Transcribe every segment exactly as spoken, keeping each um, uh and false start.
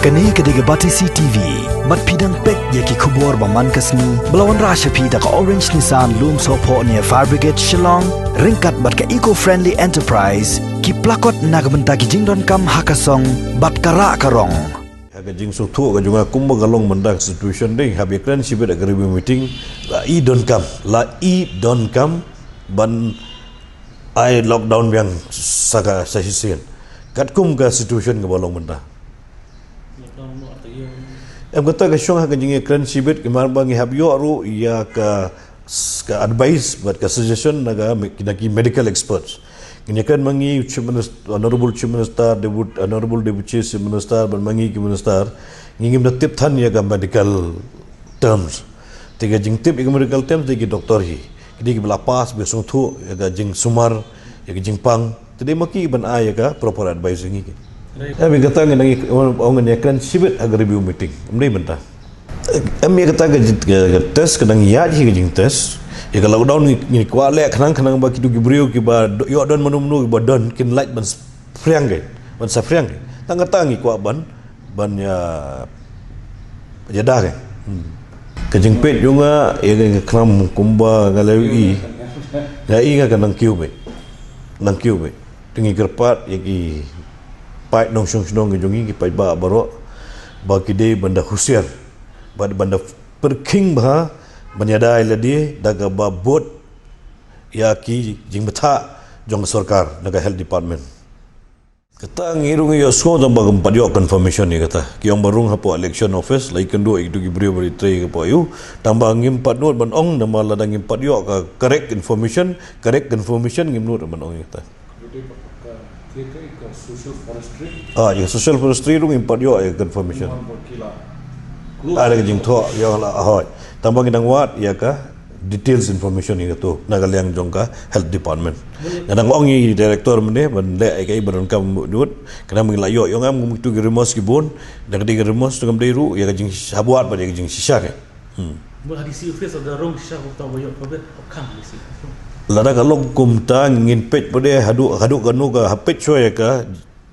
Kane ka dei ka Batesi T V. Bad phi dang peit ïa ki khubor ba man ka sngi ba la wanrah sha phi da ka Orange Nissan Lumsohphoh near Fire Brigade Shillong, ryngkat bad ka Eco Friendly Enterprise, ki plakot na ka bynta ki jingdonkam ha ka song bad ka rah ka rong. Ha ka jingsngewthuh ka jong nga kumba ka long mynta ka situation dei, hap ïakren shibit ha ka review meeting, la i donkam, la i donkam ban ai lockdown biang sa ka, sa shisien. Katkum ka situation kaba long mynta. Em, kata ka shong ha ka jingïakren shibit, namar ba ngi hap ïoh ruh ïa ka, ka advice bad ka suggestion na ka me-, na ki medical experts. Ngin ïakren ma ngi Chief Minister, Honorable Chief Minister, Deput-, Honorable Deputy Chief Minister, bad ma ngi ki minister, ngi ngim da tip than ïa ka medical terms. Te ka jingtip ïa ka medical terms dei ki doktor hi. Ki dei kiba la pass, ba sngewthuh ïa ka jingsumar, ïa ka jingpang. Te dei ma ki ban ai ïa ka proper advice ïa ngi ki. Em, ïa kata ngi nang ïa, ong ngi ïakren shibit ha ka review meeting. Em, dei mynta. Em, ïa kata ka jing, ka, ka test, ka dang ïaid hi ka jingtest. Ïa ka lockdown ngi, ngi kwah leh khnang khnang ba kito ki briew kiba do-, ïoh don mano mano kiba don kin lait ban spriang ke, ban saphriang ke. Tang kata ngi kwah ban, ban ïa, ïada ke. Hmm. Ka jingpeit jong nga ïa ka khnang kumba nga la ïohi. Nga i nga ka nang kiew beit. Nang kiew beit. Te ngi kyrpad ïa ki paid nongshong shnong ki jong ngi, ki paidbah baroh, ba ki dei ban da husiar, ba, ban da pyrkhing bha, ban ïada ïa lade da kaba bud ïa ki jingbthah jong ka sorkar na ka health department. Kata ngi ruh ngi ïohsngew tang ba ngim pat ïoh confirmation ïa kata. Ki ong ba rung hapoh election office, la ïakynduh ïa kito ki briew ba ri trei hapoh ïew, tang ba ngim pat nud ban ong, namar lada ngim pat ïoh ka correct information, correct confirmation ngim nud ban ong ïa kata. Ah, ïa social forestry ruh ngim pat ïoh ïa confirmation. Ada ka jingthoh ïa la, hoi. Tang ba ngi dang wad ïa ka details information ïa kato na ka liang jong ka health department. Nga dang ong ïa i director mynne ban leh ïa kaei ba donkam mut. Khnang ba ngi la ïoh, ïoh ngam kum kito ki rumours ki bun. Da ka dei ka rumours te kam dei ruh ïa ka jingshah buat bad ïa ka jingshisha ka. Hmm. Ba ha D C office da rung shisha kumta ba ïoh ka bit, ka khang D C. Lada ka long kumta ngin peit pat de haduh, haduh kano ka hap peit shuwa ïa ka,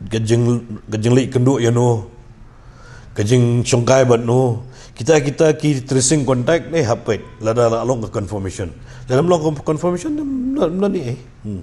ka jing, ka jingleit kynduh ïano, ka jingshongkai bad no. Kita, kita ki tracing contact ne hap peit. Lada la long ka confirmation. Lada ym long confirmation, ym, ym, ym, eh. Hmm.